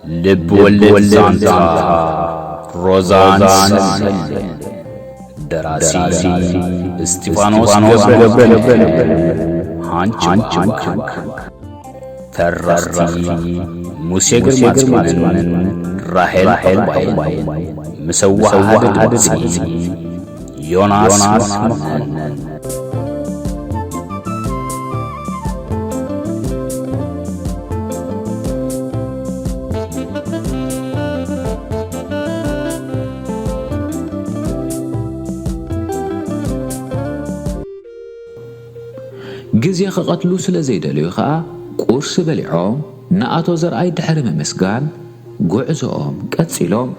ልብ ወለድ ዛንታ ሮዛን ሰልም። ደራሲ እስጢፋኖስ ገብረ፣ ሃንች ባንክ። ተረኽቲ ሙሴ ግርማጽዮንን ራሄል ባይን። ምስ ኣወሃህዳ ድምጺ ዮናስ መኮንን። ግዜ ክቐትሉ ስለ ዘይደለዩ ኸኣ ቁርሲ በሊዖም ንኣቶ ዘርኣይ ድሕሪ ምምስጋን ጉዕዞኦም ቀጺሎም።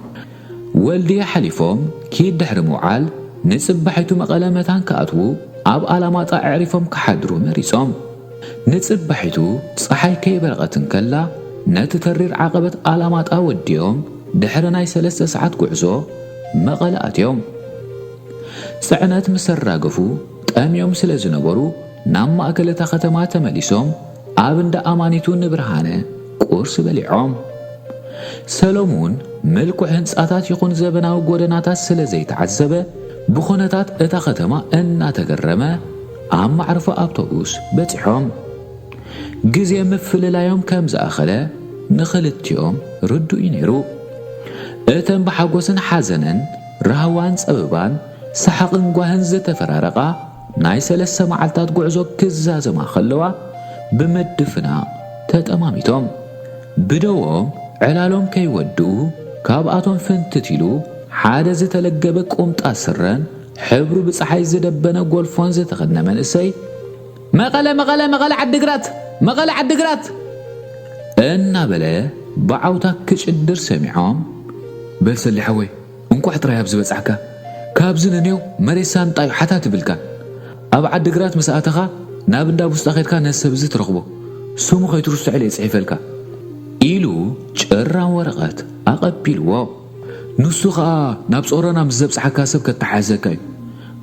ወልድያ ሓሊፎም ኪድ ድሕሪ ምውዓል ንጽባሒቱ መቐለ መታን ክኣትዉ ኣብ ኣላማጣ ኣዕሪፎም ክሓድሩ መሪጾም። ንጽባሒቱ ጸሓይ ከይበረቐት እንከላ ነቲ ተሪር ዓቐበት ኣላማጣ ወዲኦም ድሕሪ ናይ ሰለስተ ሰዓት ጉዕዞ መቐለ ኣትዮም። ጽዕነት ምስ ኣራገፉ ጠምዮም ስለ ዝነበሩ ናብ ማእከል እታ ከተማ ተመሊሶም ኣብ እንዳ ኣማኒቱ ንብርሃነ ቁርሲ በሊዖም። ሰሎሙን ምልኩዕ ህንጻታት ይኹን ዘበናዊ ጎደናታት ስለ ዘይተዓዘበ ብኹነታት እታ ከተማ እናተገረመ ኣብ ማዕርፎ ኣውቶቡስ በጺሖም። ግዜ ምፍልላዮም ከም ዝኣኸለ ንኽልቲኦም ርዱእ እዩ ነይሩ። እተን ብሓጎስን ሓዘንን ራህዋን ጸበባን ሰሓቕን ጓህን ዝተፈራረቓ ናይ ሰለስተ መዓልታት ጉዕዞ ክዛዘማ ከለዋ ብምድፍናቕ ተጠማሚቶም። ብደዎም ዕላሎም ከይወድኡ ካብኣቶም ፍንትት ኢሉ ሓደ ዝተለገበ ቁምጣ ስረን ሕብሩ ብጸሓይ ዝደበነ ጎልፎን ዝተኸድነ መንእሰይ፣ "መቐለ፣ መቐለ፣ መቐለ ዓድግራት፣ መቐለ ዓድግራት!" እናበለ ብዓውታ ክጭድር ሰሚዖም። "በል ሰሊ ሓወይ፣ እንቋዕ ጥራይ ኣብዚ በጻሕካ። ካብዚ ንኔው መሬት ሳንጣ እዩ ሓታት ይብልካ። ኣብ ዓድግራት ምስ ኣተኻ ናብ እንዳ ቡስጣ ኸድካ ነዚ ሰብ እዚ ትረኽቦ። ስሙ ከይትርስዖ ኢለ እየ ጽሒፈልካ" ኢሉ ጭራም ወረቐት ኣቐቢልዎ። "ንሱ ኸኣ ናብ ጾሮና ምስ ዘብጽሓካ ሰብ ከተሓሕዘካ እዩ።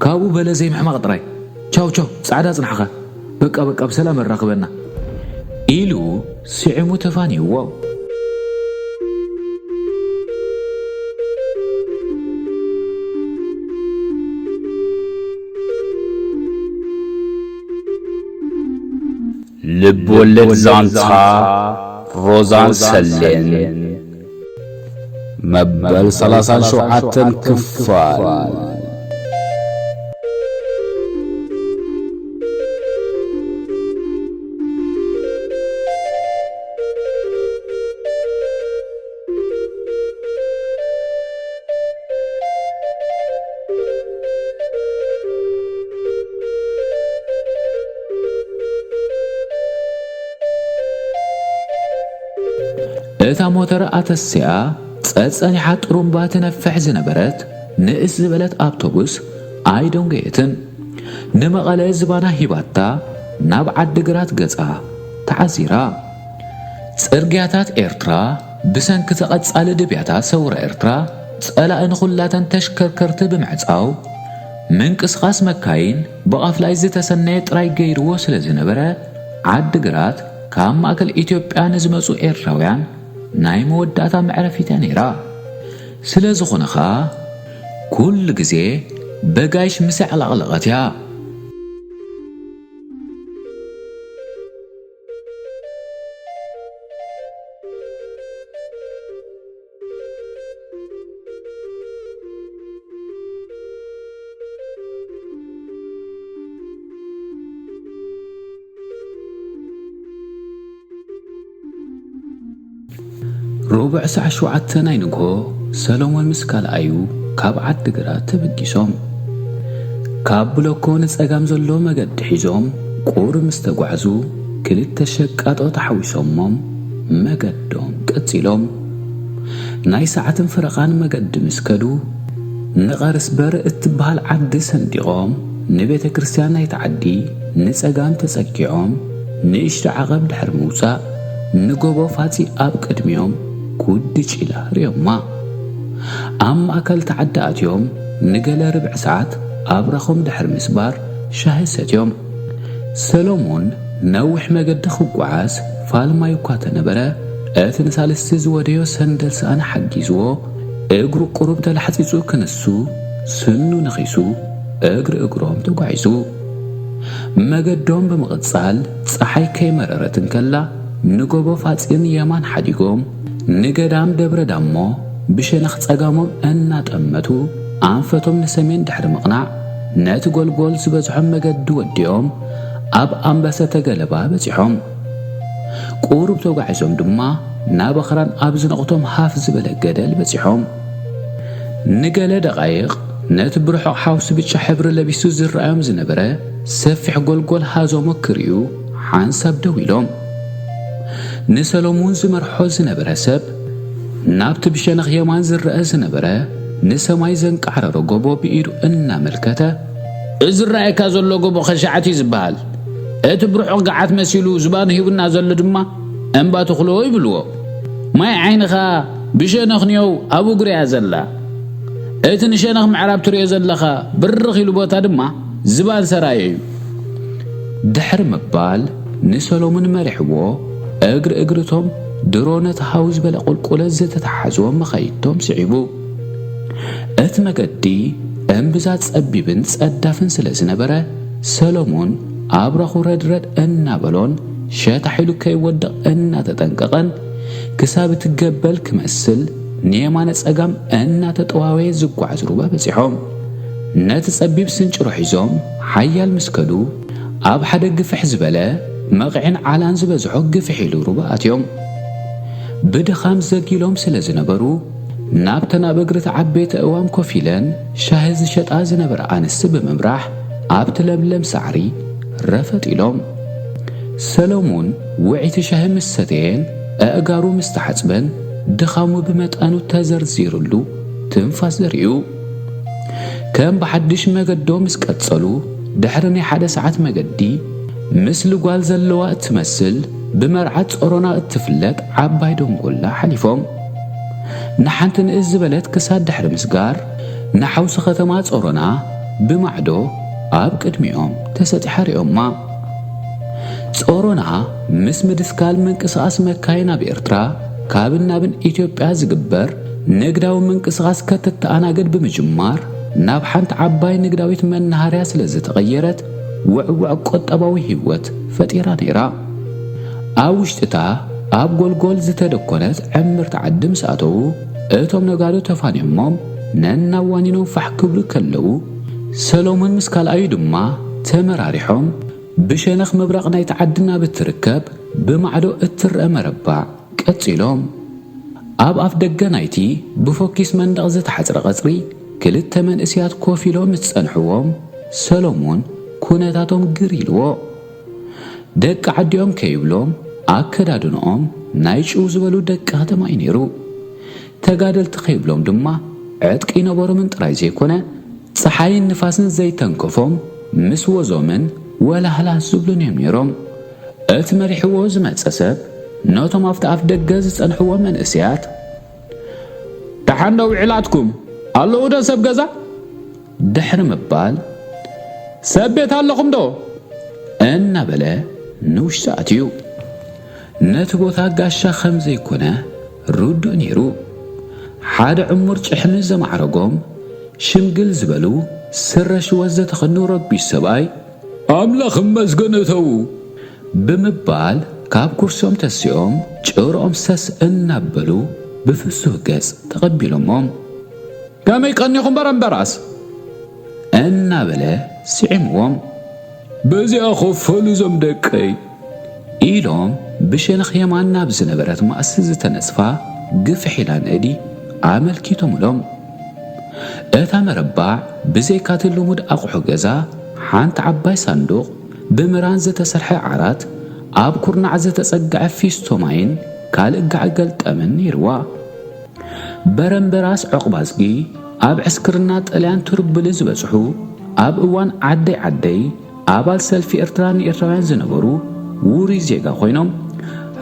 ካብኡ በለ ዘይምሕማቕ ጥራይ። ቻው ቻው፣ ጻዕዳ ጽናሕኻ። በቃ በቃ፣ ብሰላም ኣራኽበና" ኢሉ ስዒሙ ተፋንይዎ። ልብ ወለድ ዛንታ ሮዛን ሰሌን መበል ሰላሳን ሸውዓተን ክፋል። እታ ሞተር ኣተሲኣ ጸጸኒሓ ጥሩምባ ትነፍሕ ዝነበረት ንእስ ዝበለት ኣውቶቡስ ኣይደንጎየትን። ንመቐለ ዝባና ሂባታ ናብ ዓድግራት ገጻ ተዓዚራ። ጽርግያታት ኤርትራ ብሰንኪ ተቐጻሊ ድብያታት ሰውራ ኤርትራ ጸላኢ ንኹላተን ተሽከርከርቲ ብምዕጻው ምንቅስቓስ መካይን ብቓፍላይ ዝተሰነየ ጥራይ ገይርዎ ስለ ዝነበረ ዓድግራት ካብ ማእከል ኢትዮጵያ ንዝመጹ ኤርትራውያን ናይ መወዳእታ መዕረፊት እያ ነይራ። ስለ ዝኾነ ኸኣ ኩሉ ግዜ በጋይሽ ምስ ኣዕለቕለቐት እያ። ሩብዕ ሰዓት ሸውዓተ ናይ ንግሆ ሰሎሞን ምስ ካልኣዩ ካብ ዓድግራት ተበጊሶም። ካብ ብሎኮ ንጸጋም ዘሎ መገዲ ሒዞም ቁሩብ ምስ ተጓዕዙ ክልተ ሸቃጦ ተሓዊሶሞም መገዶም ቀጺሎም። ናይ ሰዓትን ፈረቓን መገዲ ምስ ከዱ ንቐርስበር እትበሃል ዓዲ ሰንዲቖም ንቤተ ክርስቲያን ናይቲ ዓዲ ንጸጋም ተጸጊዖም ንእሽቶ ዓቐብ ድሕሪ ምውጻእ ንጎቦ ፋጺ ኣብ ቅድሚኦም ኩዲ ጪላ ርእዮማ። ኣብ ማእከል ተዓዲ ኣትዮም ንገለ ርብዒ ሰዓት ኣብራኾም ድሕሪ ምስባር ሻሂ ሰትዮም። ሰሎሞን ነዊሕ መገዲ ክጓዓዝ ፋልማይ እኳ ተነበረ፣ እቲ ንሳልስቲ ዝወደዮ ሰንደል ሰኣን ሓጊዝዎ፣ እግሩ ቁሩብ ተላሕጺጹ ክንሱ፣ ስኑ ነኺሱ፣ እግሪ እግሮም ተጓዒዙ። መገዶም ብምቕጻል፣ ጸሓይ ከይመረረት እንከላ፣ ንጎቦ ፋጺን የማን ሓዲጎም፣ ንገዳም ደብረ ዳሞ ብሸነኽ ጸጋሞም እናጠመቱ፣ ኣንፈቶም ንሰሜን ድሕሪ ምቕናዕ፣ ነቲ ጎልጎል ዝበዝሖም መገዲ ወዲኦም፣ ኣብ ኣምባሰተ ገለባ በጺሖም። ቁሩብ ተጓዒዞም ድማ፣ ናብ ኣኽራን ኣብ ዝነቕቶም ሃፍ ዝበለ ገደል በጺሖም። ንገለ ደቓይቕ፣ ነቲ ብርሑቕ ሓውሲ ብጫ ሕብሪ ለቢሱ ዝረኣዮም ዝነበረ ሰፊሕ ጎልጎል ሃዞሞ ክርእዩ ሓንሳብ ደው ኢሎም። ንሰሎሙን ዝመርሖ ዝነበረ ሰብ፣ ናብቲ ብሸነኽ የማን ዝረአ ዝነበረ ንሰማይ ዘንቃዕረሮ ጎቦ ብኢዱ እናመልከተ፣ "እዚ ዝረኣየካ ዘሎ ጎቦ ኸሻዓት እዩ ዝበሃል። እቲ ብርሑቕ ገዓት መሲሉ ዝባኑ ሂቡና ዘሎ ድማ እምባ ተኽሎ ይብልዎ። ማይ ዓይኒ ኸኣ ብሸነኽ ንየው ኣብ እግሩ እያ ዘላ። እቲ ንሸነኽ ምዕራብ ትርእዮ ዘለኻ ብርኽ ኢሉ ቦታ ድማ ዝባን ሰራየ እዩ።" ድሕሪ ምባል፣ ንሰሎሙን መሪሕዎ፣ እግሪ እግርቶም ድሮ ነቲ ሃው ዝበለ ቁልቁለት ዝተተሓዝዎም መኻይድቶም ስዒቡ። እቲ መገዲ እምብዛ ጸቢብን ጸዳፍን ስለ ዝነበረ፣ ሰሎሙን ኣብራኹ ረድረድ እናበሎን ሸታሕ ኢሉ ከይወድቕ እናተጠንቀቐን፣ ክሳብ እቲ ገበል ክመስል ንየማነ ጸጋም እናተጠዋወየ ዝጓዓዝ ሩባ በጺሖም። ነቲ ጸቢብ ስንጭሮ ሒዞም ሓያል ምስ ከዱ፣ ኣብ ሓደ ግፍሕ ዝበለ መቕዕን ዓላን ዝበዝሖ ግፍሕ ኢሉ ሩባ ኣትዮም። ብድኻም ዘጊሎም ስለ ዝነበሩ፣ ናብተን ኣብ እግሪ እቲ ዓበይቲ ኣእዋም ኮፍ ኢለን ሻሂ ዝሸጣ ዝነበራ ኣንስቲ ብምምራሕ፣ ኣብቲ ለምለም ሳዕሪ ረፈጥ ኢሎም። ሰሎሙን ውዕይቲ ሻሂ ምስ ሰተየን ኣእጋሩ ምስ ተሓጽበን፣ ድኻሙ ብመጠኑ ተዘርዚሩሉ ትንፋስ ዘሪኡ። ከም ብሓድሽ መገዶ ምስ ቀጸሉ፣ ድሕሪ ናይ ሓደ ሰዓት መገዲ፣ ምስሊ ጓል ዘለዋ እትመስል፣ ብመርዓ ጾሮና እትፍለጥ ዓባይ ደንጎላ ሓሊፎም። ንሓንቲ ንእስ ዝበለት ክሳድ ድሕሪ ምስጋር፣ ንሓውሲ ከተማ ጾሮና ብማዕዶ ኣብ ቅድሚኦም ተሰጢሓ ሪኦማ። ጾሮና ምስ ምድስካል ምንቅስቓስ መካይን ኣብ ኤርትራ፣ ካብን ናብን ኢትዮጵያ ዝግበር ንግዳዊ ምንቅስቓስ ከተተኣናግድ ብምጅማር፣ ናብ ሓንቲ ዓባይ ንግዳዊት መናሃርያ ስለ ዝተቐየረት፣ ውዕዉዕ ቁጠባዊ ህይወት ፈጢራ ነይራ። ኣብ ውሽጢ እታ ኣብ ጎልጎል ዝተደኮነት ዕምርቲ ዓዲ ምስ ኣተዉ፣ እቶም ነጋዶ ተፋንዮሞም ነናዋኒኖም ፋሕ ክብሉ ከለዉ፣ ሰሎሞን ምስ ካልኣዩ ድማ ተመራሪሖም፣ ብሸነኽ ምብራቕ ናይቲ ዓዲ ናብ እትርከብ ብማዕዶ እትረአ መረባዕ ቀጺሎም። ኣብ ኣፍ ደገ ናይቲ ብፎኪስ መንደቕ ዝተሓጽረ ቀጽሪ፣ ክልተ መንእሰያት ኮፍ ኢሎም ምስ ጸንሕዎም፣ ሰሎሞን ኩነታቶም ግር ኢልዎ። ደቂ ዓዲኦም ከይብሎም፣ ኣከዳድንኦም ናይ ጭው ዝበሉ ደቂ ከተማ እዩ ነይሩ። ተጋደልቲ ከይብሎም ድማ፣ ዕጥቂ ይነበሮምን ጥራይ ዘይኮነ፣ ጸሓይን ንፋስን ዘይተንከፎም፣ ምስ ወዞምን ወላህላህ ዝብሉን እዮም ነይሮም። እቲ መሪሕዎ ዝመጸ ሰብ፣ ነቶም ኣብቲ ኣፍ ደገ ዝጸንሕዎ መንእሰያት፣ "ደሓን ዶ ውዒላትኩም? ኣለዉ ዶ ሰብ ገዛ?" ድሕሪ ምባል፣ "ሰብ ቤት ኣለኹም ዶ?" እናበለ ንውሽጢ ኣትዩ። ነቲ ቦታ ጋሻ ከም ዘይኮነ ርዱእ ነይሩ። ሓደ ዕሙር ጭሕሚ ዘማዕረጎም፣ ሽምግል ዝበሉ፣ ስረ ሽወት ዘተኸኑ ረቢሽ ሰብኣይ፣ "ኣምላኽ እመስገን እተዉ!" ብምባል ካብ ኩርሶም ተሲኦም ጭርኦም ሰስ እናበሉ ብፍሱህ ገጽ ተቐቢሎሞም። "ከመይ ቀኒኹም በረምበራስ?" እናበለ ስዒምዎም። "በዚኣ ኮፈሉ እዞም ደቀይ!" ኢሎም ብሸነኽ የማን ናብ ዝነበረት ማእሲ ዝተነጽፋ ግፍሕ ኢላ ንእዲ ኣመልኪቶምሎም። እታ መረባዕ ብዘይካቲ ልሙድ ኣቑሑ ገዛ፣ ሓንቲ ዓባይ ሳንዱቕ፣ ብምራን ዝተሰርሐ ዓራት፣ ኣብ ኩርናዕ ዝተጸግዐ ፊስቶ ማይን ካልእ ጋዕ ገልጠምን ነይርዋ። በረምበራስ ዑቕባዝጊ ኣብ ዕስክርና ጥልያን ቱርብሊ ዝበጽሑ፣ ኣብ እዋን ዓደይ ዓደይ ኣባል ሰልፊ ኤርትራ ንኤርትራውያን ዝነበሩ ውሩይ ዜጋ ኮይኖም፣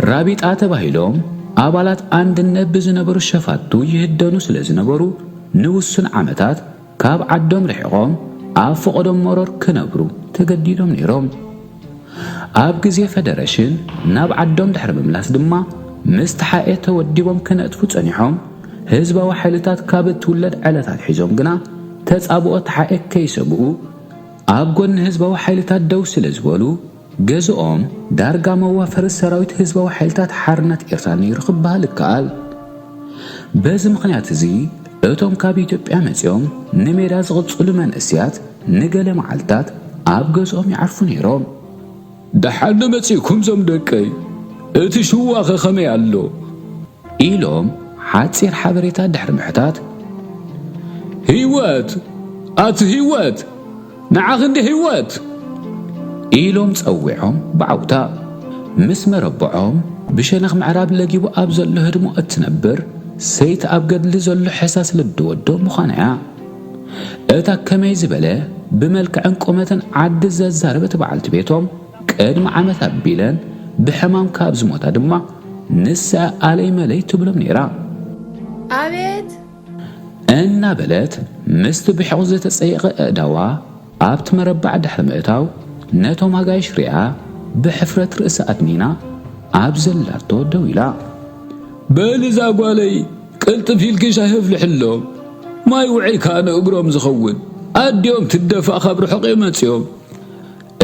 ራቢጣ ተባሂሎም ኣባላት ኣንድነት ብዝነበሩ ሸፋቱ ይህደኑ ስለ ዝነበሩ፣ ንውሱን ዓመታት ካብ ዓዶም ርሒቖም ኣብ ፈቐዶም መሮር ክነብሩ ተገዲዶም ነይሮም። ኣብ ግዜ ፈደረሽን ናብ ዓዶም ድሕሪ ምምላስ ድማ፣ ምስ ተሓኤ ተወዲቦም ክነጥፉ ጸኒሖም። ህዝባዊ ሓይልታት ካብ እትውለድ ዕለት ኣትሒዞም ግና ተጻብኦ ተሓኤ ከይሰምኡ ኣብ ጎኒ ህዝባዊ ሓይልታት ደው ስለ ዝበሉ፣ ገዝኦም ዳርጋ መዋፈሪ ሰራዊት ህዝባዊ ሓይልታት ሓርነት ኤርትራ ነይሩ ክበሃል ይከኣል። በዚ ምኽንያት እዚ፣ እቶም ካብ ኢትዮጵያ መጺኦም ንሜዳ ዝቕጽሉ መንእሰያት ንገለ መዓልታት ኣብ ገዝኦም ይዓርፉ ነይሮም። ደሓን መጺእኩም ዞም ደቀይ፣ እቲ ሽዋኸ ከመይ ኣሎ? ኢሎም ሓጺር ሓበሬታ ድሕሪ ምሕታት፣ ህይወት! ኣቲ ህይወት! ንዓኺ እንዲ ህይወት! ኢሎም ጸዊዖም ብዓውታ። ምስ መረብዖም ብሸነኽ ምዕራብ ለጊቡ ኣብ ዘሎ ህድሞ እትነብር ሰይቲ ኣብ ገድሊ ዘሎ ሕሳስ ልዲ ወዶ ምዃና እያ። እታ ከመይ ዝበለ ብመልክዕን ቁመትን ዓዲ ዘዛረበት በዓልቲ ቤቶም ቅድሚ ዓመት ኣቢለን ብሕማም ካብ ዝሞታ ድማ ንሳ ኣለይ መለይ ትብሎም ነይራ። ኣቤት እናበለት ምስቲ ብሕቑ ዝተጸየቐ ኣእዳዋ ኣብቲ መረባዕ ድሕሪ ምእታው ነቶም ኣጋይሽ ሪኣ ብሕፍረት ርእሳ ኣድኒና ኣብ ዘላቶ ደው ኢላ። በሊ እዛ ጓለይ ቅልጥፍ ኢልኪ ሻሂ ኣፍልሕሎም፣ ማይ ውዐይ ከኣ ንእግሮም ዝኸውን ኣዲኦም ትደፋእ ካብ ርሑቕ እዮም መጺኦም።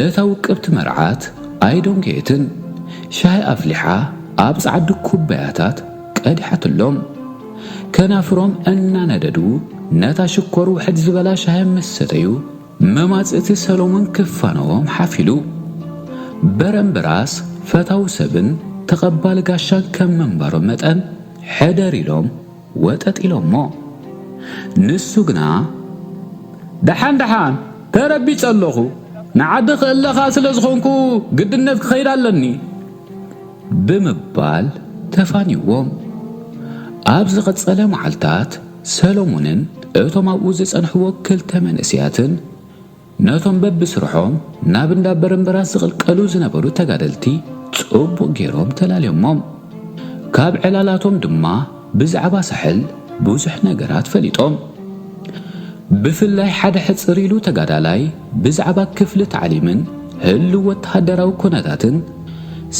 እታ ውቅብቲ መርዓት ኣይደንጎየትን። ሻሂ ኣፍሊሓ ኣብ ጻዕዱ ኩባያታት ቀዲሓትሎም። ከናፍሮም እናነደዱ ነታ ሽኮር ውሕድ ዝበላ ሻሂ ምስ ሰተዩ፣ መማጽእቲ ሰሎሞን ክፋነዎም ሓፍ ኢሉ። በረምበራስ ፈታዊ ሰብን ተቐባሊ ጋሻን ከም ምንባሮም መጠን ሕደር ኢሎም ወጠጥ ኢሎሞ። ንሱ ግና ደሓን ደሓን ተረቢጸ ኣለኹ፣ ንዓዲ ክእለ ከኣ ስለ ዝኾንኩ ግድነት ክኸይድ ኣለኒ ብምባል ተፋንይዎም። ኣብ ዝቐጸለ መዓልታት ሰሎሞንን እቶም ኣብኡ ዝጸንሕዎ ክልተ መንእሰያትን ነቶም በብስርሖም ናብ እንዳ በረምበራስ ዝቕልቀሉ ዝነበሩ ተጋደልቲ ጽቡቕ ገይሮም ተላልዮሞም። ካብ ዕላላቶም ድማ ብዛዕባ ሳሕል ብዙሕ ነገራት ፈሊጦም። ብፍላይ ሓደ ሕጽር ኢሉ ተጋዳላይ ብዛዕባ ክፍሊ ታዕሊምን ህሉው ወተሃደራዊ ኩነታትን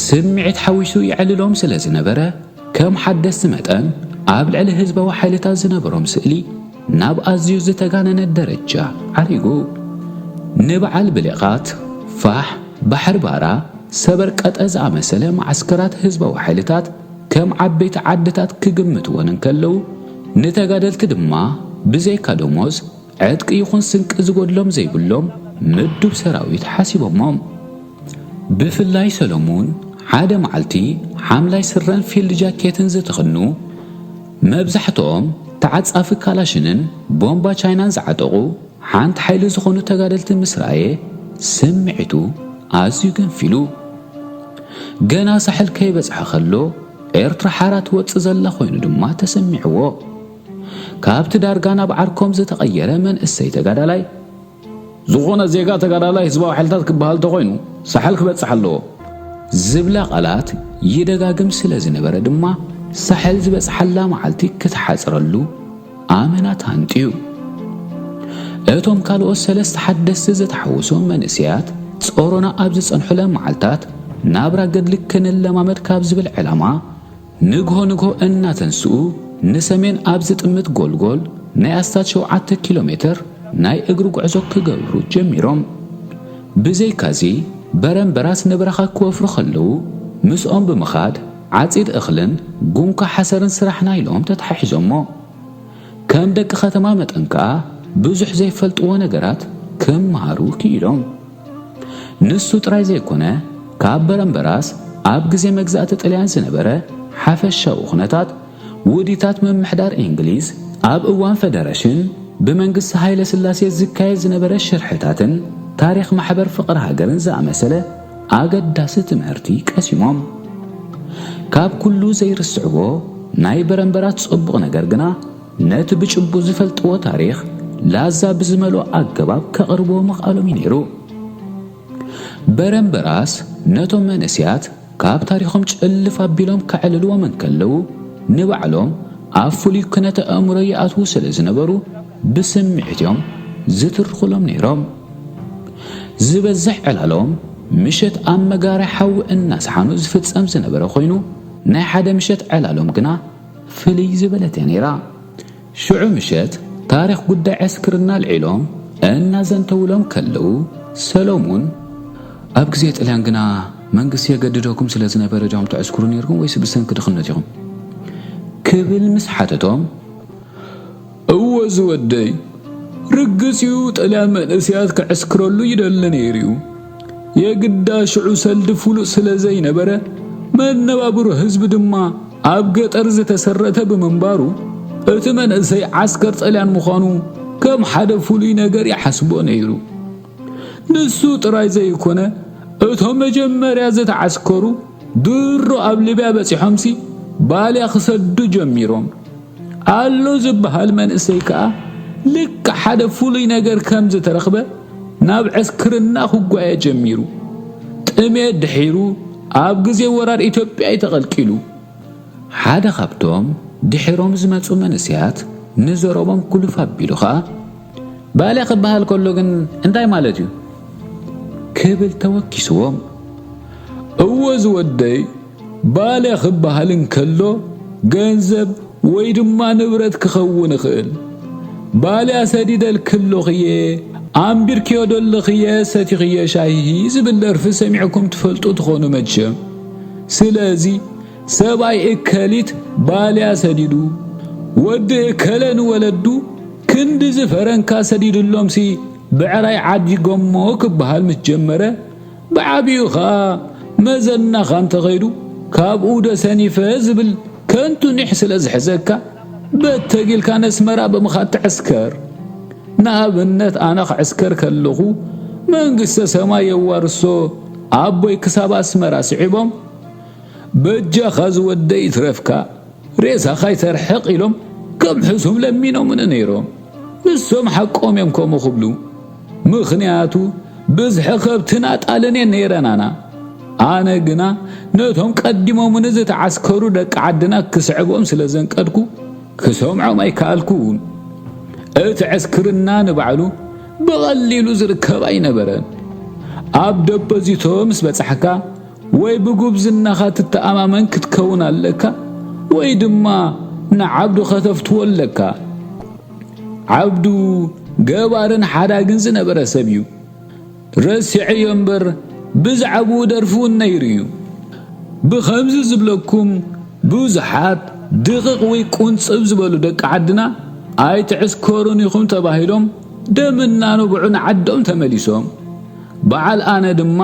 ስምዒት ሓዊሱ የዕልሎም ስለ ዝነበረ፣ ከም ሓደስቲ መጠን ኣብ ልዕሊ ህዝባዊ ሓይልታት ዝነበሮም ስእሊ ናብ ኣዝዩ ዝተጋነነ ደረጃ ዓሪጉ። ንበዓል ብሌቓት፣ ፋሕ፣ ባሕሪ ባራ፣ ሰበር ቀጠ ዝኣመሰለ መዓስከራት ህዝባዊ ሓይልታት ከም ዓበይቲ ዓድታት ክግምትወን እንከለዉ፣ ንተጋደልቲ ድማ ብዘይካ ደሞዝ ዕጥቂ ይኹን ስንቂ ዝጎድሎም ዘይብሎም ምዱብ ሰራዊት ሓሲቦሞም። ብፍላይ ሰሎሙን ሓደ መዓልቲ ሓምላይ ስረን ፊልድ ጃኬትን ዝተኸድኑ፣ መብዛሕትኦም ተዓጻፊ ካላሽንን ቦምባ ቻይናን ዝዓጠቑ ሓንቲ ሓይሊ ዝኾኑ ተጋደልቲ ምስ ረኣየ ስምዒቱ ኣዝዩ ገንፊሉ። ገና ሳሕል ከይበጽሐ ከሎ ኤርትራ ሓራ ትወጽእ ዘላ ኮይኑ ድማ ተሰሚዕዎ። ካብቲ ዳርጋ ናብ ዓርኮም ዝተቐየረ መንእሰይ ተጋዳላይ፣ ዝኾነ ዜጋ ተጋዳላይ ህዝባዊ ሓይልታት ክበሃል ተኾይኑ ሳሕል ክበጽሕ ኣለዎ ዝብላ ቃላት ይደጋግም ስለ ዝነበረ ድማ ሳሕል ዝበጽሓላ መዓልቲ ክትሓጽረሉ ኣመና ተሃንጥዩ። እቶም ካልኦት ሰለስተ ሓደስቲ ዝተሓወሶም መንእሰያት ጾሮና ኣብ ዝጸንሑለን መዓልታት ናብራ ገድሊ ክንለማመድ ካብ ዝብል ዕላማ ንግሆ ንግሆ እናተንስኡ ንሰሜን ኣብ ዝጥምት ጎልጎል ናይ ኣስታት ሸውዓተ ኪሎ ሜትር ናይ እግሪ ጉዕዞ ክገብሩ ጀሚሮም። ብዘይካዚ በረምበራስ ንበረኻ ክወፍሩ ከለዉ ምስኦም ብምኻድ ዓጺድ እኽልን ጉንኳ ሓሰርን ስራሕና ኢሎም ተተሓሒዞሞ። ከም ደቂ ከተማ መጠን ከኣ ብዙሕ ዘይፈልጥዎ ነገራት ክመሃሩ ክኢሎም። ንሱ ጥራይ ዘይኮነ፣ ካብ በረምበራስ ኣብ ግዜ መግዛእቲ ጥልያን ዝነበረ ሓፈሻዊ ኩነታት፣ ውዲታት ምምሕዳር እንግሊዝ፣ ኣብ እዋን ፈደረሽን ብመንግስቲ ሃይለ ስላሴ ዝካየድ ዝነበረ ሽርሕታትን ታሪኽ ማሕበር ፍቕሪ ሃገርን ዝኣመሰለ ኣገዳሲ ትምህርቲ ቀሲሞም። ካብ ኩሉ ዘይርስዕዎ ናይ በረምበራስ ጽቡቕ ነገር ግና ነቲ ብጭቡ ዝፈልጥዎ ታሪኽ ላዛ ብዝመልኦ ኣገባብ ከቕርብዎ ምኽኣሎም እዩ ነይሩ። በረምበራስ ነቶም መንእሰያት ካብ ታሪኾም ጭልፍ ኣቢሎም ከዕልልዎም እንከለዉ ንባዕሎም ኣብ ፍሉይ ኩነተ ኣእምሮ ይኣትዉ ስለ ዝነበሩ ብስምዒት እዮም ዝትርኹሎም ነይሮም። ዝበዝሕ ዕላሎም ምሸት ኣብ መጋርያ ሓዊ እናሰሓኑ ዝፍጸም ዝነበረ ኮይኑ ናይ ሓደ ምሸት ዕላሎም ግና ፍልይ ዝበለት እያ ነይራ። ሽዑ ምሸት ታሪኽ ጉዳይ ዕስክርና ኣልዒሎም እናዘንተውሎም ከለዉ፣ ሰሎሙን፣ ኣብ ግዜ ጥልያን ግና መንግስቲ የገድደኩም ስለ ዝነበረ ዲኹም ተዕስክሩ ነይርኩም ወይስ ብሰንኪ ድኽነት ኢኹም? ክብል ምስ ሓተቶም፣ እወ ዝወደይ፣ ርግጽ እዩ፣ ጥልያን መንእሰያት ከዕስክረሉ ይደሊ ነይሩ እዩ። የግዳ ሽዑ ሰልዲ ፍሉጥ ስለ ዘይነበረ፣ መነባብሮ ህዝቢ ድማ ኣብ ገጠር ዝተሰረተ ብምንባሩ፣ እቲ መንእሰይ ዓስከር ጥልያን ምዃኑ ከም ሓደ ፍሉይ ነገር ይሓስቦ ነይሩ። ንሱ ጥራይ ዘይኮነ፣ እቶም መጀመርያ ዝተዓስከሩ ድሮ ኣብ ሊብያ በጺሖምሲ ባልያ ክሰዱ ጀሚሮም። ኣሎ ዝበሃል መንእሰይ ከኣ ልክዕ ሓደ ፍሉይ ነገር ከም ዝተረኽበ ናብ ዕስክርና ክጓየ ጀሚሩ። ጥሜት ድሒሩ ኣብ ግዜ ወራር ኢትዮጵያ እዩ ተቐልቂሉ። ሓደ ካብቶም ድሒሮም ዝመጹ መንእሰያት ንዘረቦም ኩልፍ ኣቢሉ ኸኣ፣ "ባልያ ክበሃል ከሎ ግን እንታይ ማለት እዩ?" ክብል ተወኪስዎም። "እወ ዝወደይ፣ ባልያ ክበሃል እንከሎ ገንዘብ ወይ ድማ ንብረት ክኸውን ይኽእል። ባልያ ሰዲደልኪ ኣለኹ'የ፣ ኣንቢርክዮ ዶ ኣለኽ'የ፣ ሰቲኽዮ ሻሂ" ዝብል ደርፊ ሰሚዕኩም ትፈልጡ ትኾኑ መቸም። ስለዚ ሰብኣይ እከሊት ባልያ ሰዲዱ፣ ወዲ እከለ ንወለዱ ክንድዚ ፈረንካ ሰዲድሎምሲ ብዕራይ ዓዲጎሞ ክበሃል ምስ ጀመረ፣ ብዓቢኡ ኸኣ መዘናኻ እንተኸይዱ ካብኡ ዶ ሰኒፈ ዝብል ከንቱ ኒሕ ስለ ዝሕዘካ፣ በተጊልካ ነስመራ ብምኻድ ትዕስከር። ንኣብነት ኣነ ክዕስከር ከለኹ መንግስተ ሰማይ የዋርሶ ኣቦይ ክሳብ ኣስመራ ስዒቦም፣ "በጃኻ ዝወደይ ይትረፍካ፣ ሬሳኻ ይተርሕቕ" ኢሎም ከም ሕሱም ለሚኖምኒ ነይሮም። ንሶም ሓቆም እዮም ከምኡ ክብሉ። ምኽንያቱ ብዝሒ ከብትን ኣጣልን እየን ነይረናና። ኣነ ግና ነቶም ቀዲሞምኒ ዝተዓስከሩ ደቂ ዓድና ክስዕቦም ስለ ዘንቀድኩ ክሰምዖም ኣይከኣልኩን። እቲ ዕስክርና ንባዕሉ ብቐሊሉ ዝርከብ ኣይነበረን። ኣብ ደፖዚቶ ምስ በጻሕካ ወይ ብጉብዝናኻ ትተኣማመን ክትከውን ኣለካ ወይ ድማ ንዓብዱ ከተፍትዎ ኣለካ። ዓብዱ ገባርን ሓዳግን ዝነበረ ሰብ እዩ። ረሲዐዮ እምበር ብዛዕባኡ ደርፊ እውን ነይሩ እዩ። ብኸምዚ ዝብለኩም ብዙሓት ድቕቕ ወይ ቁንጽብ ዝበሉ ደቂ ዓድና ኣይትዕስከሩን ኢኹም ተባሂሎም ደምና ንብዑ ንዓዶም ተመሊሶም። በዓል ኣነ ድማ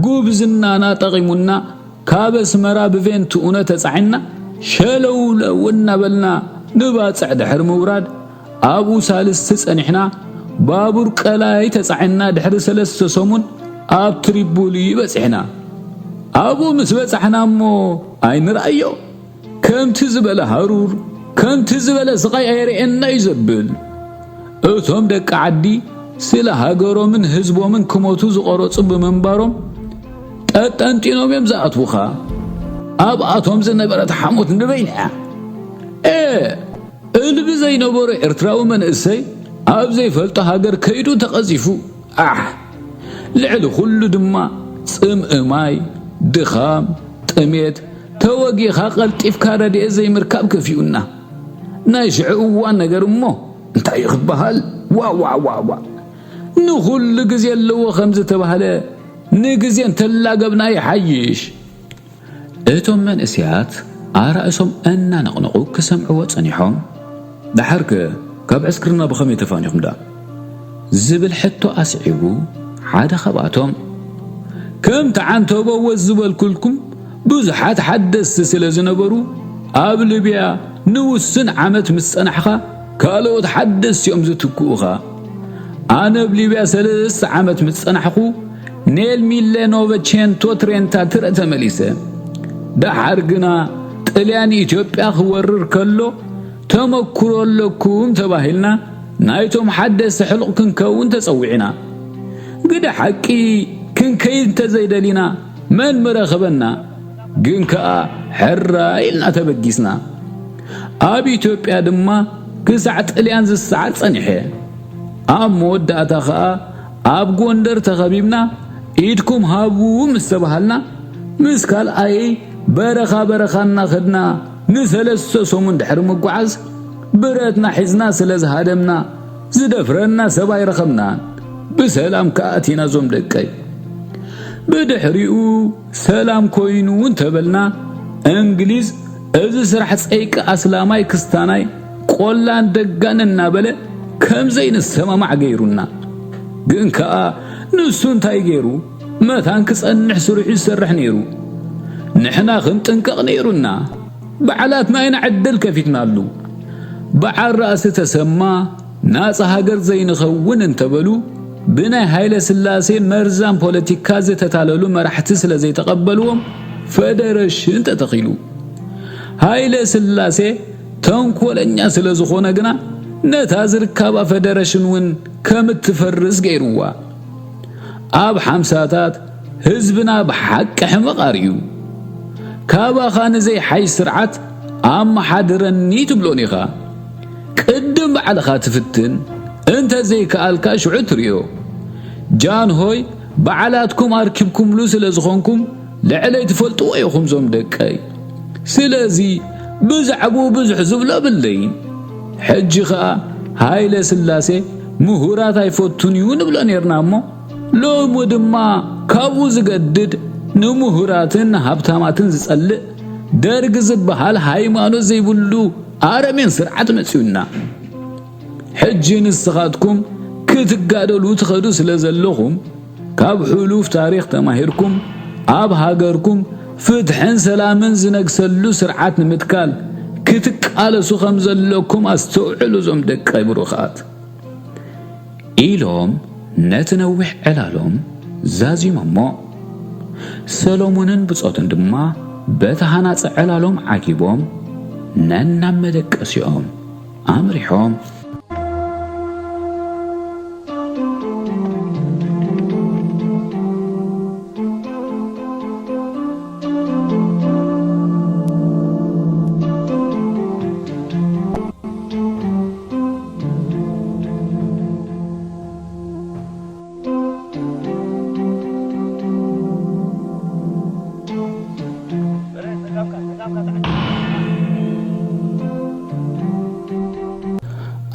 ጉብዝናና ጠቒሙና ካብ ኣስመራ ብቬንትኡነ ተጻዒንና ሸለውለው እናበልና ንባጽዕ ድሕሪ ምውራድ ኣብኡ ሳልስቲ ጸኒሕና ባቡር ቀላይ ተጻዒንና ድሕሪ ሰለስተ ሰሙን ኣብ ትሪፖሊ በጺሕና። ኣብኡ ምስ በጻሕና እሞ ኣይንርኣዮ። ከምቲ ዝበለ ሃሩር፣ ከምቲ ዝበለ ስቓይ ኣየርእየና እዩ ዘብል። እቶም ደቂ ዓዲ ስለ ሃገሮምን ህዝቦምን ክሞቱ ዝቐረጹ ብምንባሮም ጠጠንጢኖም እዮም ዝኣትዉኻ። ኣብኣቶም ዝነበረት ሓሞት ንበይና እያ። ኤ፣ እልቢ ዘይነበሮ ኤርትራዊ መንእሰይ ኣብ ዘይፈልጦ ሃገር ከይዱ ተቐዚፉ። ኣሕ! ልዕሊ ኩሉ ድማ ጽምኢ ማይ፣ ድኻም፣ ጥሜት፣ ተወጊእኻ ቀልጢፍካ ረድኤት ዘይምርካብ ከፊኡና። ናይ ሽዑ እዋን ነገር እሞ እንታይ እዩ ክበሃል? ዋ፣ ዋ፣ ዋ፣ ዋ። ንኹሉ ግዜ ኣለዎ ከም ዝተባህለ ንግዜ እንተላገብና ይሓይሽ። እቶም መንእሰያት ኣራእሶም እናነቕነቑ ክሰምዕዎ ጸኒሖም። "ደሓርከ ካብ ዕስክርና ብኸመይ ተፋኒኹም ደኣ?" ዝብል ሕቶ ኣስዒቡ ሓደ ካብኣቶም፣ "ከምቲ ዓንተቦ ወዝ ዝበልኩልኩም ብዙሓት ሓደስቲ ስለ ዝነበሩ፣ ኣብ ሊብያ ንውሱን ዓመት ምስ ጸናሕካ ካልኦት ሓደስቲ እዮም ዝትክኡኻ። ኣነ ኣብ ሊብያ ሰለስተ ዓመት ምስ ጸናሕኩ፣ ኔል ሚለ ኖቨቼንቶ ትሬንታ ትረ ተመሊሰ። ደሓር ግና ጥልያን ኢትዮጵያ ክወርር ከሎ ተመኩሮ ኣለኩም ተባሂልና ናይቶም ሓደስቲ ሕሉቕ ክንከውን ተጸዊዕና። ግደ ሓቂ ክንከይድ እንተዘይደሊና መን ምረኸበና? ግን ከኣ ሕራይ ኢልና ተበጊስና። ኣብ ኢትዮጵያ ድማ ክሳዕ ጥልያን ዝሰዓር ጸኒሐ። ኣብ መወዳእታ ኸኣ ኣብ ጎንደር ተኸቢብና ኢድኩም ሃቡ ምስ ተባሃልና ምስ ካልኣየይ በረኻ በረኻ እናኸድና ንሰለስተ ሰሙን ድሕሪ ምጓዓዝ፣ ብረትና ሒዝና ስለ ዝሃደምና፣ ዝደፍረና ሰብ ኣይረኸብናን። ብሰላም ከኣ ኣቲና፣ እዞም ደቀይ። ብድሕሪኡ ሰላም ኮይኑ እንተበልና፣ እንግሊዝ እዚ ስራሕ ጸይቂ ኣስላማይ ክስታናይ ቆላን ደጋን እናበለ ከም ዘይንሰማማዕ ገይሩና። ግን ከኣ ንሱ እንታይ ገይሩ? መታን ክጸንሕ ስርሑ ይሰርሕ ነይሩ። ንሕና ክንጥንቀቕ ነይሩና። በዓላትና ኢና ዕድል ከፊትናሉ። በዓል ራእሲ ተሰማ ናጻ ሃገር ዘይንኸውን እንተበሉ፣ ብናይ ሃይለ ስላሴ መርዛም ፖለቲካ ዝተታለሉ መራሕቲ ስለ ዘይተቐበልዎም፣ ፈደረሽን ተተኺሉ። ሃይለ ስላሴ ተንኮለኛ ስለ ዝኾነ ግና፣ ነታ ዝርካባ ፈደረሽን እውን ከም እትፈርስ ገይርዋ። ኣብ ሓምሳታት ህዝብና ብሓቂ ሕመቕ ኣርእዩ። ካባኻ ንዘይሓይሽ ስርዓት ኣመሓድረኒ ትብሎን ኢኻ። ቅድም ባዕልኻ ትፍትን፣ እንተ ዘይከኣልካ ሽዑ ትርእዮ። ጃንሆይ ባዕላትኩም ኣርኪብኩምሉ ስለ ዝኾንኩም፣ ልዕለይ ትፈልጥዎ ኢኹም ዞም ደቀይ። ስለዚ ብዛዕባኡ ብዙሕ ዝብሎ የብለይን። ሕጂ ኸኣ ሃይለ ስላሴ ምሁራት ኣይፈቱን እዩ ንብሎ ኔርና እሞ፣ ሎሚ ድማ ካብኡ ዝገድድ፣ ንምሁራትን ንሃብታማትን ዝጸልእ ደርግ ዝበሃል ሃይማኖት ዘይብሉ ኣረሜን ስርዓት መጺኡና። ሕጂ ንስኻትኩም ክትጋደሉ ትኸዱ ስለ ዘለኹም፣ ካብ ሕሉፍ ታሪኽ ተማሂርኩም፣ ኣብ ሃገርኩም ፍትሕን ሰላምን ዝነግሰሉ ስርዓት ንምትካል ክትቃለሱ ከም ዘለኩም ኣስተውዕሉ፣ እዞም ደቀይ ብሩኻት። ኢሎም ነቲ ነዊሕ ዕላሎም ዛዚሞሞ። ሰሎሞንን ብጾቱን ድማ በቲ ሃናጺ ዕላሎም ዓጊቦም ነናብ መደቀሲኦም ኣምሪሖም።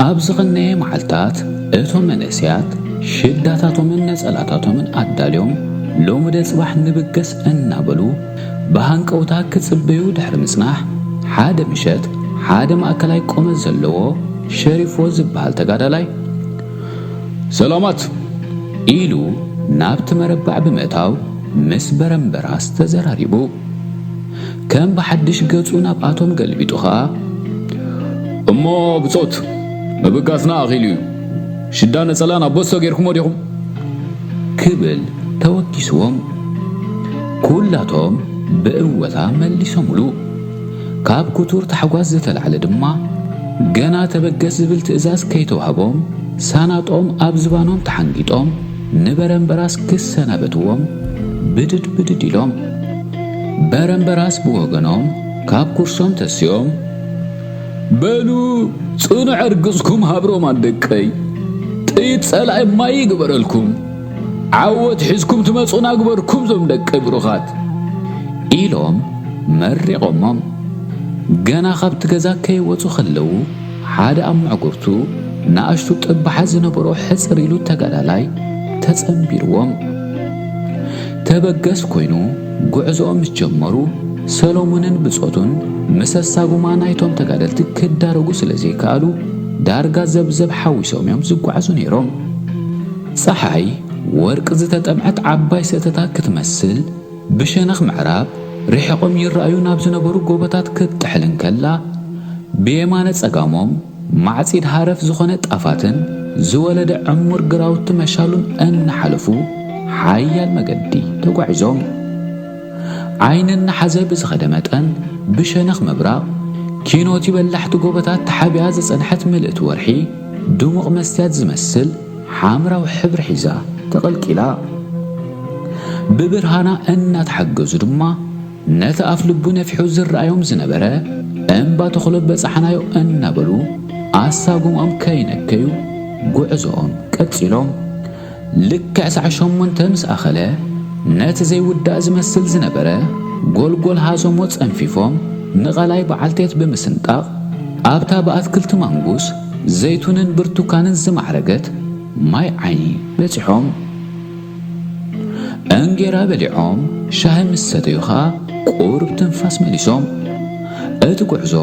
ኣብ ዝቐነየ መዓልታት፣ እቶም መንእሰያት ሽዳታቶምን ነጸላታቶምን ኣዳልዮም፣ ሎምደ ጽባሕ ንብገስ እናበሉ ብሃንቀውታ ክጽበዩ ድሕሪ ምጽናሕ፣ ሓደ ምሸት፣ ሓደ ማእከላይ ቁመት ዘለዎ ሸሪፎ ዝበሃል ተጋዳላይ፣ "ሰላማት!" ኢሉ ናብቲ መረባዕ ብምእታው ምስ በረምበራስ ተዘራሪቡ። ከም ብሓድሽ ገጹ ናብኣቶም ገልቢጡ ኸኣ፣ "እሞ ብጾት፣ ምብጋስና ኣኺሉ እዩ። ሽዳ ነጸላ ናብ ቦሶ ጌርኩሞ ዲኹም?" ክብል ተወኪስዎም። ኩላቶም ብእወታ መሊሶምሉ። ካብ ክቱር ታሕጓስ ዝተላዕለ ድማ፣ ገና ተበገስ ዝብል ትእዛዝ ከይተዋህቦም፣ ሳናጦም ኣብ ዝባኖም ተሓንጊጦም፣ ንበረምበራስ ክሰናበትዎም ብድድ ብድድ ኢሎም። በረምበራስ ብወገኖም ካብ ኩርሶም ተሲኦም፣ "በሉ ጽኑዕ ዕርግጽኩም ሃብሮም ኣደቀይ፣ ጥይት ጸላኢ ማይ ይግበረልኩም፣ ዓወት ሒዝኩም ትመጹና ግበርኩም ዞም ደቀይ ብሩኻት" ኢሎም መሪቖሞም። ገና ካብቲ ገዛ ከይወጹ ከለዉ፣ ሓደ ኣብ ምዕጉርቱ ንኣሽቱ ጥባሓት ዝነበሮ ሕጽር ኢሉ ተጋዳላይ ተጸንቢርዎም። ተበገስ ኮይኑ ጉዕዞኦም ምስ ጀመሩ፣ ሰሎሞንን ብጾቱን ምስ ኣሳጉማ ናይቶም ተጋደልቲ ክዳረጉ ስለ ዘይከኣሉ፣ ዳርጋ ዘብዘብ ሓዊሶም እዮም ዝጓዓዙ ነይሮም። ጸሓይ ወርቂ ዝተጠምዐት ዓባይ ሰተታ ክትመስል፣ ብሸነኽ ምዕራብ ርሒቖም ይረኣዩ ናብ ዝነበሩ ጎቦታት ክትጥሕል እንከላ፣ ብየማነ ጸጋሞም ማዕጺድ ሃረፍ ዝኾነ ጣፋትን ዝወለደ ዕሙር ግራውቲ መሻሉን እናሓለፉ ሓያል መገዲ ተጓዒዞም። ዓይኒ እናሓዘ ብዝኸደ መጠን፣ ብሸነኽ ምብራቕ ኪኖቲ በላሕቲ ጎቦታት ተሓቢኣ ዝጸንሐት ምልእቲ ወርሒ፣ ድሙቕ መስትያት ዝመስል ሓምራዊ ሕብሪ ሒዛ ተቐልቂላ። ብብርሃና እናተሓገዙ ድማ፣ ነቲ ኣፍ ልቡ ነፊሑ ዝረኣዮም ዝነበረ እምባ ተኽሎ በጻሕናዮ እናበሉ፣ ኣሳጉምኦም ከይነከዩ ጉዕዞኦም ቀጺሎም። ልክዕ ሰዓት ሸሞንተ ምስ ኣኸለ፣ ነቲ ዘይውዳእ ዝመስል ዝነበረ ጎልጎል ሃሰሞ ጸንፊፎም ንቐላይ በዓልቴት ብምስንጣቕ ኣብታ ብኣትክልቲ ማንጉስ ዘይቱንን ብርቱካንን ዝማዕረገት ማይ ዓይኒ በጺሖም። እንጌራ በሊዖም ሻሂ ምስ ሰተዩ ኸኣ ቁሩብ ትንፋስ መሊሶም። እቲ ጉዕዞ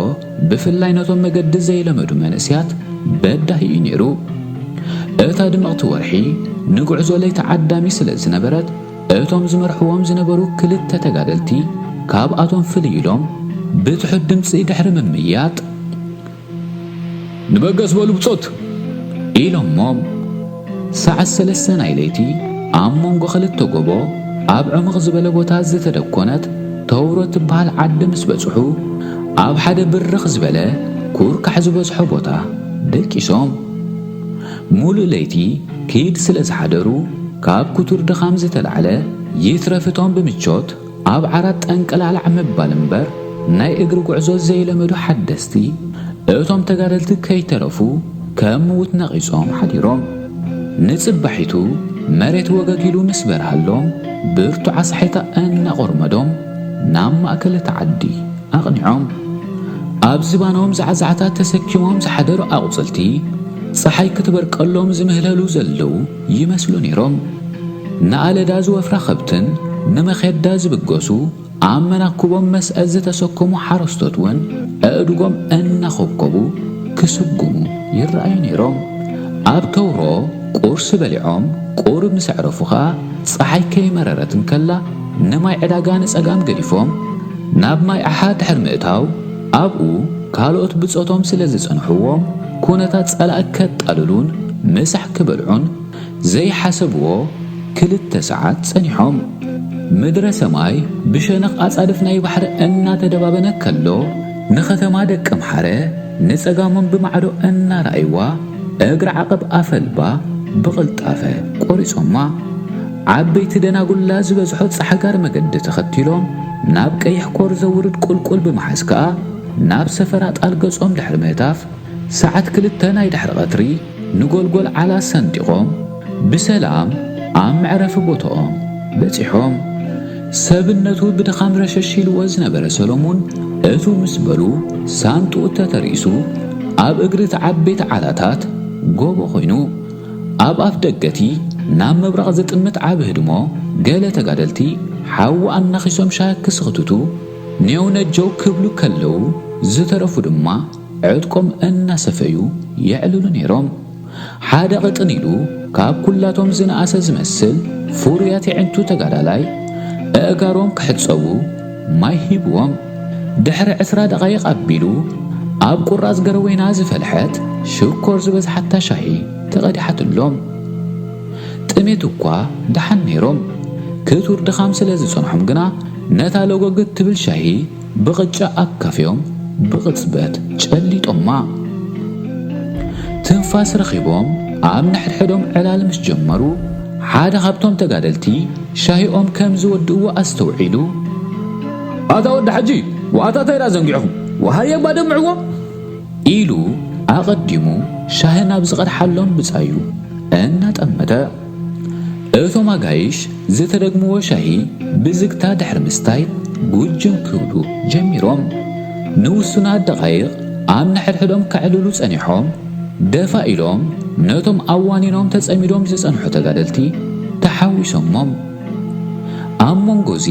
ብፍላይ ነቶም መገዲ ዘይለመዱ መንእስያት በዳሂ እዩ ነይሩ። እታ ድምቕቲ ወርሒ ንጉዕዞ ለይቲ ዓዳሚ ስለ ዝነበረት፣ እቶም ዝመርሕዎም ዝነበሩ ክልተ ተጋደልቲ ካብኣቶም ፍልይ ኢሎም ብትሑት ድምጺ ድሕሪ ምምይያጥ፣ "ንበገስ በሉ ብጾት!" ኢሎሞም። ሰዓት ሰለስተ ናይ ለይቲ ኣብ መንጎ ክልተ ጎቦ ኣብ ዕሙቕ ዝበለ ቦታ ዝተደኮነት ተውሮ ትበሃል ዓዲ ምስ በጽሑ፣ ኣብ ሓደ ብርኽ ዝበለ ኩርካሕ ዝበዝሖ ቦታ ደቂሶም። ሙሉእ ለይቲ ኪድ ስለ ዝሓደሩ፣ ካብ ክቱር ድኻም ዝተላዕለ ይትረፍ እቶም ብምቾት ኣብ ዓራት ጠንቀላዕላዕ ምባል እምበር ናይ እግሪ ጉዕዞ ዘይለመዱ ሓደስቲ እቶም ተጋደልቲ ከይተረፉ ከም ምዉት ነቒጾም ሓዲሮም። ንጽባሒቱ መሬት ወገግ ኢሉ ምስ በርሃሎም ብርቱዕ ኣሳሒታ እናቖርመዶም ናብ ማእከል እታ ዓዲ ኣቕኒዖም። ኣብ ዝባኖም ዛዕዛዕታት ተሰኪሞም ዝሓደሩ ኣቑጽልቲ ጸሓይ ክትበርቀሎም ዝምህለሉ ዘለዉ ይመስሉ ነይሮም። ንኣለዳ ዝወፍራ ከብትን ንመኼዳ ዝብገሱ ኣብ መናኩቦም መስአ ዝተሰከሙ ሓረስቶት እውን ኣእድጎም እናኾብኮቡ ክስጉሙ ይረኣዩ ነይሮም። ኣብ ተውሮ ቁርሲ በሊዖም ቁሩብ ምስ ኣዕረፉ ኸኣ፣ ጸሓይ ከይመረረት እንከላ ንማይ ዕዳጋ ንጸጋም ገዲፎም ናብ ማይ ዓሓ ድሕሪ ምእታው፣ ኣብኡ ካልኦት ብጾቶም ስለ ዝጸንሕዎም፣ ኩነታት ጸላኢ ከጣልሉን ምሳሕ ክበልዑን ዘይሓሰብዎ ክልተ ሰዓት ጸኒሖም። ምድረ ሰማይ ብሸነኽ ኣጻድፍ ናይ ባሕሪ እናተደባበነ ከሎ፣ ንኸተማ ደቀምሓረ ንጸጋሞም ብማዕዶ እናረኣይዋ፣ እግሪ ዓቐብ ኣፈልባ ብቕልጣፈ ቆሪጾማ። ዓበይቲ ደናጉላ ዝበዝሖ ጻሕጋር መገዲ ተኸቲሎም፣ ናብ ቀይሕ ኮር ዘውርድ ቁልቁል ብምሓዝ ከኣ፣ ናብ ሰፈራ ጣል ገጾም ድሕሪ ምህታፍ፣ ሰዓት ክልተ ናይ ድሕሪ ቀትሪ ንጎልጎል ዓላ ሰንጢቖም ብሰላም ኣብ መዕረፊ ቦታኦም በጺሖም። ሰብነቱ ብድኻም ረሸሽ ኢልዎ ዝነበረ ሰሎሙን፣ እቱ ምስ በሉ ሳንጥኡ ተተሪእሱ ኣብ እግሪ እቲ ዓበይቲ ዓላታት ጎቦ ኮይኑ፣ ኣብ ኣፍ ደገቲ ናብ ምብራቕ ዝጥምት ዓቢ ህድሞ ገለ ተጋደልቲ ሓዊ ኣናኺሶም ሻሂ ክስኽትቱ ኔው ነጀው ክብሉ ከለዉ፣ ዝተረፉ ድማ ዕጥቆም እናሰፈዩ የዕልሉ ነይሮም። ሓደ ቅጥን ኢሉ ካብ ኩላቶም ዝነኣሰ ዝመስል ፍሩያት የዒንቱ ተጋዳላይ፣ ኣእጋሮም ክሕጸቡ ማይ ሂብዎም። ድሕሪ ዕስራ ደቓይቕ ኣቢሉ ኣብ ቁራጽ ገረወይና ዝፈልሐት ሽኮር ዝበዝሓታ ሻሂ ተቐዲሓትሎም። ጥሜት እኳ ደሓን ነይሮም። ክቱር ድኻም ስለ ዝጸንሖም ግና ነታ ለጎግ እትብል ሻሂ ብቕጫ ኣካፍዮም ብቕጽበት ጨሊጦማ። ትንፋስ ረኺቦም ኣብ ንሕድሕዶም ዕላል ምስ ጀመሩ፣ ሓደ ካብቶም ተጋደልቲ ሻሂኦም ከም ዝወድእዎ ኣስተውዒሉ፣ "ኣታ ወዲ ሓጂ፣ ዋኣታታ ይራ ዘንጊዕኹም፣ ወሃየ ባደምዕዎ!" ኢሉ ኣቐዲሙ ሻሂ ናብ ዝቐድሓሎም ብጻዩ እናጠመተ፣ እቶም ኣጋይሽ ዝተደግምዎ ሻሂ ብዝግታ ድሕሪ ምስታይ ጉጅም ክብሉ ጀሚሮም። ንውሱናት ደቓይቕ ኣብ ንሕድሕዶም ከዕልሉ ጸኒሖም፣ ደፋ ኢሎም ነቶም ኣዋኒኖም ተጸሚዶም ዝጸንሑ ተጋደልቲ ተሓዊሶሞም። ኣብ መንጎዚ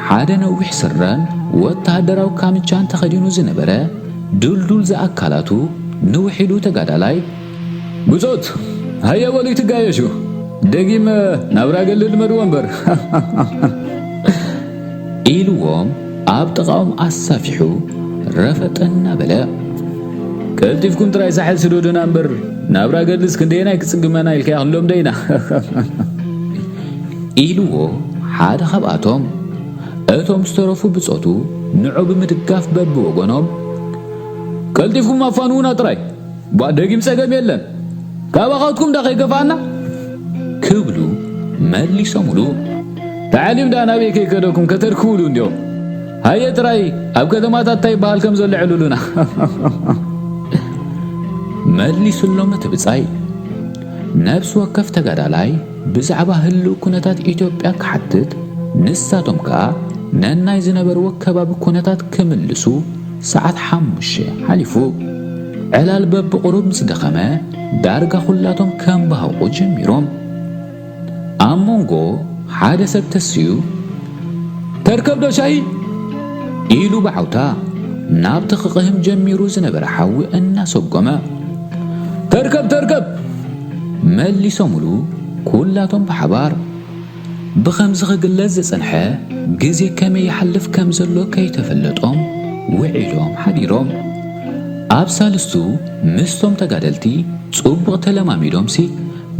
ሓደ ነዊሕ ስረን ወተሃደራዊ ካምቻን ተኸዲኑ ዝነበረ ድልዱል ዝኣካላቱ ንውሕ ኢሉ ተጋዳላይ፣ "ብጾት፣ ሃየ በሉ ይትጋየሹ፣ ደጊም ናብራ ገድሊ ልመድዎ እምበር!" ኢልዎም ኣብ ጥቓኦም ኣሳፊሑ ረፈጠ እናበለ፣ "ቀልጢፍኩም ጥራይ ሳሕል ስደዱና እምበር፣ ናብራ ገድልስ ክንደየናይ ክጽግመና ኢልካያ ክንሎም ደይና?" ኢልዎ ሓደ ካብኣቶም። እቶም ዝተረፉ ብጾቱ ንዑ ብምድጋፍ በብወገኖም፣ "ቀልጢፍኩም ኣፋንዉና ጥራይ፣ ባ ደጊም ጸገም የለን፣ ካባኻትኩም ዳ ከይገፋና?" ክብሉ መሊሶምሉ። "ታዕሊም ዳ ናበይ ከይከደኩም ከተድክውሉ እንዲዮም? ሃየ ጥራይ ኣብ ከተማታት እንታይ ይበሃል ከም ዘሎ ዕልሉና!" መሊሱሎም እቲ ብጻይ። ነብሲ ወከፍ ተጋዳላይ ብዛዕባ ህልው ኩነታት ኢትዮጵያ ክሓትት፣ ንሳቶም ከኣ ነናይ ዝነበርዎ ከባቢ ኩነታት ክምልሱ ሰዓት ሓሙሽተ ሓሊፉ። ዕላል በብቑሩብ ምስ ደኸመ ዳርጋ ኩላቶም ከምባህቑ ጀሚሮም። ኣብ መንጎ ሓደ ሰብ ተስዩ፣ "ተርከብዶ ሻሂ?" ኢሉ ብዓውታ ናብቲ ክቕህም ጀሚሩ ዝነበረ ሓዊ እናሰጎመ፣ "ተርከብ፣ ተርከብ!" መሊሶምሉ ኩላቶም ብሓባር። ብኸምዚ ክግለጽ ዝጸንሐ ግዜ ከመይ ይሓልፍ ከም ዘሎ ከይተፈለጦም ውዒሎም ሓዲሮም። ኣብ ሳልስቱ ምስቶም ተጋደልቲ ጽቡቕ ተለማሚዶምሲ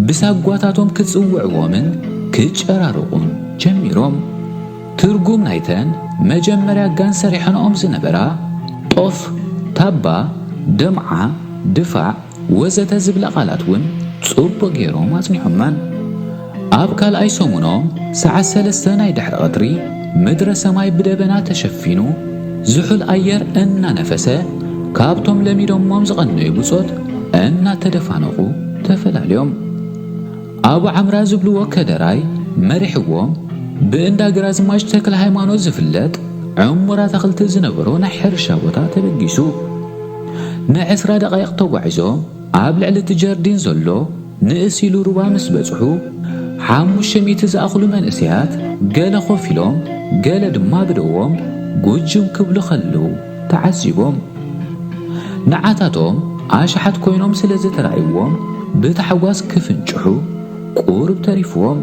ብሳጓታቶም ክጽውዕዎምን ክጨራርቑን ጀሚሮም። ትርጉም ናይተን መጀመርያ ጋን ሰሪሐንኦም ዝነበራ ጦፍ፣ ታባ፣ ደምዓ፣ ድፋዕ፣ ወዘተ ዝብላ ቃላት እውን ጽቡቕ ገይሮም ኣጽኒሖመን። ኣብ ካልኣይ ሰሙኖም ሰዓት ሰለስተ ናይ ድሕሪ ቀትሪ ምድረ ሰማይ ብደበና ተሸፊኑ ዝሑል ኣየር እናነፈሰ ካብቶም ለሚዶሞም ዝቐነዩ ብጾት እናተደፋነቑ ተፈላልዮም። ኣቡ ዓምራ ዝብልዎ ከደራይ መሪሕዎም ብእንዳ ግራዝማች ተክለ ሃይማኖት ዝፍለጥ ዕሙር ኣታኽልቲ ዝነበሮ ናይ ሕርሻ ቦታ ተበጊሱ። ንዕስራ ደቓይቕ ተጓዒዞም ኣብ ልዕሊ እቲ ጀርዲን ዘሎ ንእስ ኢሉ ሩባ ምስ በጽሑ፣ ሓሙሽተ ሚእቲ ዝኣኽሉ መንእሰያት ገለ ኮፍ ኢሎም ገለ ድማ ብደዎም ጉጅም ክብሉ ከለዉ ተዓዚቦም። ንዓታቶም ኣሽሓት ኮይኖም ስለ ዝተራእይዎም ብታሕጓስ ክፍንጭሑ ቁሩብ ተሪፍዎም።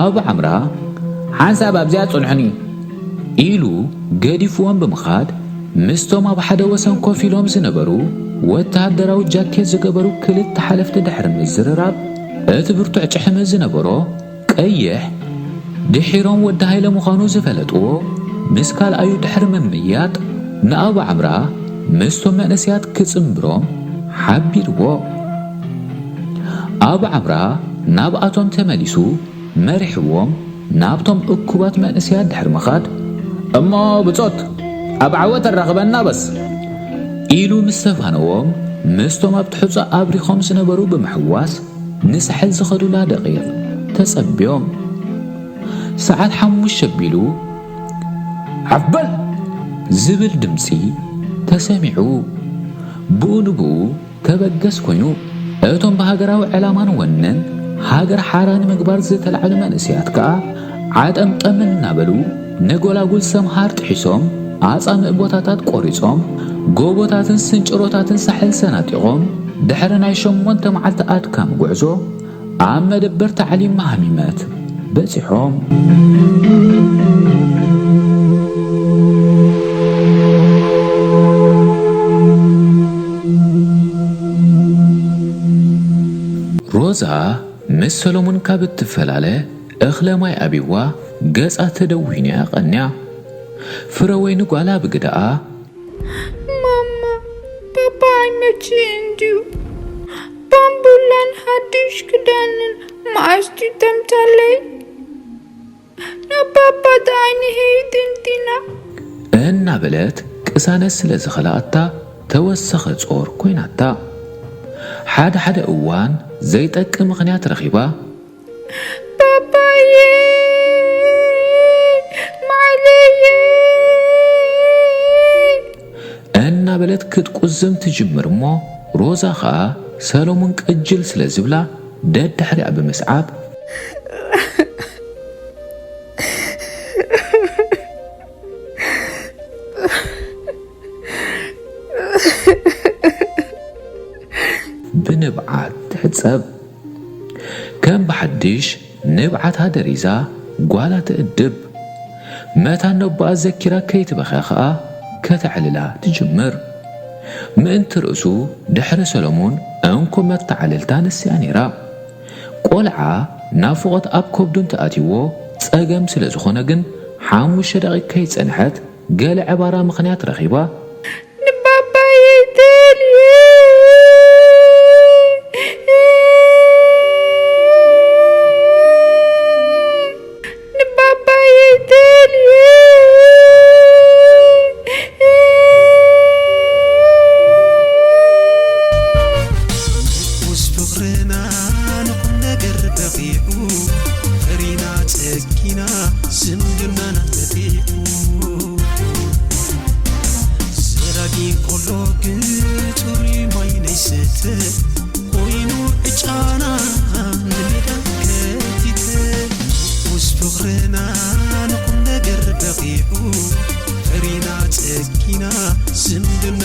ኣቡ ዓምራ፣ "ሓንሳብ ኣብዚኣ ጽንሑኒ" ኢሉ ገዲፍዎም ብምኻድ ምስቶም ኣብ ሓደ ወሰን ኮፍ ኢሎም ዝነበሩ ወተሃደራዊ ጃኬት ዝገበሩ ክልተ ሓለፍቲ ድሕሪ ምዝርራብ፣ እቲ ብርቱዕ ጭሕሚ ዝነበሮ ቀይሕ ድሒሮም ወዲ ሃይለ ምዃኑ ዝፈለጥዎ ምስ ካልኣዩ ድሕሪ ምምይያጥ ንኣቡ ዓምራ ምስቶም መንእሰያት ክጽንብሮም ሓቢርዎ። ኣቡ ዓምራ ናብኣቶም ተመሊሱ መሪሕዎም ናብቶም እኩባት መንእሰያት ድሕሪ ምኻድ፣ "እሞ ብጾት ኣብ ዓወት ኣራኽበና በስ" ኢሉ ምስ ተፋነዎም ምስቶም ኣብቲ ሑጻ ኣብሪኾም ዝነበሩ ብምሕዋስ ንሳሕል ዝኸዱላ ደቒቕ ተጸብዮም። ሰዓት ሓሙሽተ ኣቢሉ፣ "ዓፍ በል!" ዝብል ድምጺ ተሰሚዑ። ብኡ ንብኡ ተበገስ ኮይኑ፣ እቶም ብሃገራዊ ዕላማን ወንን ሃገር ሓራ ንምግባር ዝተላዕሉ መንእሰያት ከኣ ዓጠምጠም እናበሉ ንጎላጉል ሰምሃር ጥሒሶም፣ ኣጻምእ ቦታታት ቆሪጾም፣ ጎቦታትን ስንጭሮታትን ሳሕል ሰናጢቖም፣ ድሕሪ ናይ ሸሞንተ መዓልቲ ኣድካሚ ጉዕዞ፣ ኣብ መደበር ታዕሊም መሃሚመት በጺሖም። ሮዛ ምስ ሰሎሞን ካብ እትፈላለ እኽለ ማይ ኣቢዋ ገጻ ተደዊኑ እያ ቀንያ። ፍረወይኒ ጓላ ብግደኣ፣ "ማማ፣ ባባ ኣይመችእን ድዩ? ባምቡላን ሓድሽ ክዳንን መዓስ ድዩ ተምጻለይ? ናብ ባባ ጥኣይ ንሄይት እንቲና?" እናበለት ቅሳነት ስለ ዝኸልኣታ ተወሰኸ ጾር ኮይናታ። ሓደ ሓደ እዋን ዘይጠቅም ምኽንያት ረኺባ፣ "ባባየ፣ ማዕለየ" እናበለት ክትቁዝም ትጅምር እሞ፣ ሮዛ ኸኣ ሰሎሙን ቅጅል ስለ ዝብላ ደድሕሪኣ ብምስዓብ፣ ብንብዓት ትሕጸብ። ከም ብሓድሽ ንብዓታ ደሪዛ ጓላ ትእድብ። መታን ነቦኣ ዘኪራ ከይትበኽያ ኸኣ ከተዕልላ ትጅምር። ምእንቲ ርእሱ ድሕሪ ሰሎሙን እንኮ መተዓልልታ ንስያ ነይራ። ቆልዓ ናፍቖት ኣብ ከብዱ እንተኣትይዎ ጸገም ስለ ዝኾነ ግን ሓሙሽተ ደቂቕ ከይጸንሐት ገለ ዕባራ ምኽንያት ረኺባ፣ ንባባየይ ተልየ፣ ንባባየይ ተልየ። ምስ ፍቕርና ንቁም ነገር በቒዑ፣ ፈሪና ጸጊና ዝምድናና ኢንኮሎ ግን ጽሩይ ማይ ናይ ስተ ኮይኑ ዕጫና ንሜዳ ከቲተ ምስ ፍቕርና ንቁም ነገር በቒዑ ፈሪና ጸጊና ዝምድና